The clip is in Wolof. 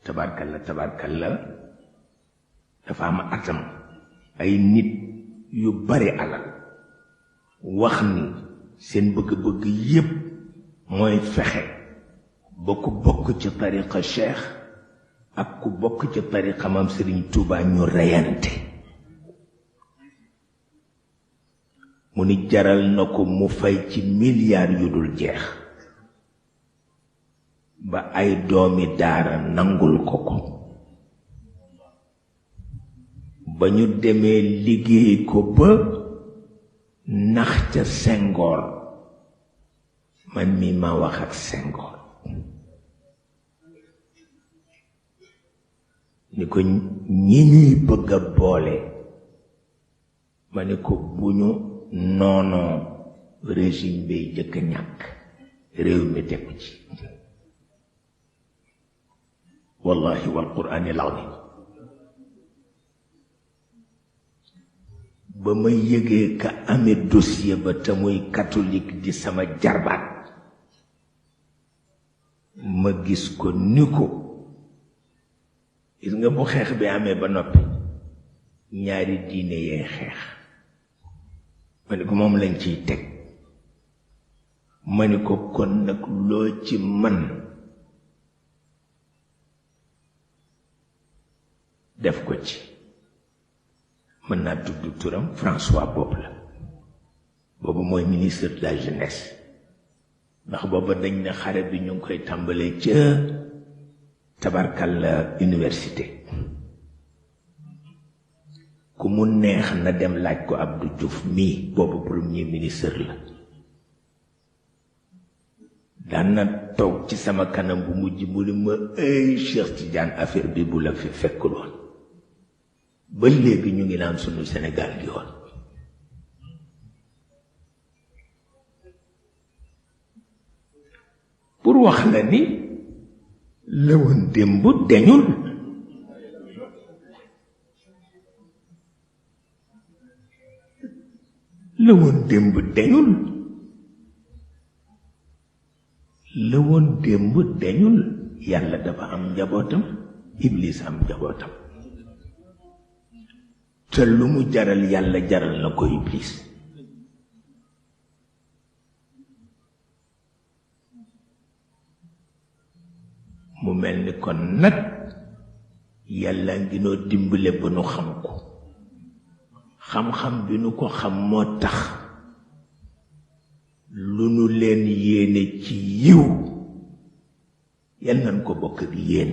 tabarkalla dafa am atam ay nit yu bari alal wax ni seen bëgg-bëgg yépp mooy fexe ba ku bokk ci tariqa cheikh ak ku bokk ci tariqa Maam Sëriñ Tuubaa ñu reyante mu ni jaral na ko mu fay ci milliards yu dul jeex ba ay doomi daara nangul ko ko ba ñu demee liggéey ko ba nax ca Senghor man mi ma wax ak Senghor ni ko ñi ñuy bëgg a boole ma ni ko bu ñu noonoo régime bay jëkk a ñàkk réew mi tegu ci wallahi wal qur'ani al-azim ba ma yëgee ka amee dossier ba te muy catholique di sama jarbaat ma gis ko ni ko gis nga bu xeex bi amee ba noppi ñaari diine yee xeex ma ni ko moom lañ ciy teg ma ni ko kon nag loo ci man def ko ci mën naa tudd turam François boobu la boobu mooy ministre de la jeunesse ndax booba dañ ne xare bi ñu ngi koy tàmbalee ca tabarkalla université ku mu neex na dem laaj ko Abdou Diouf mii boobu premier ministre la daan na toog ci sama kanam bu mujj mu ni ma ay Cheikh Tidiane affaire bi bu la fi fekkul woon ba léegi ñu ngi naan sunu Sénégal gi woon pour wax la ni la woon démb dañul la woon démb dañul la woon démb dañul yàlla dafa am njabootam Iblis am njabootam te lu mu jaral yàlla jaral na ko Iblis mu mel ni kon nag yàlla ngi noo dimbale ba nu xam ko xam-xam bi nu ko xam moo tax lu nu leen yéene ci yiw yal nañ ko bokk ak yéen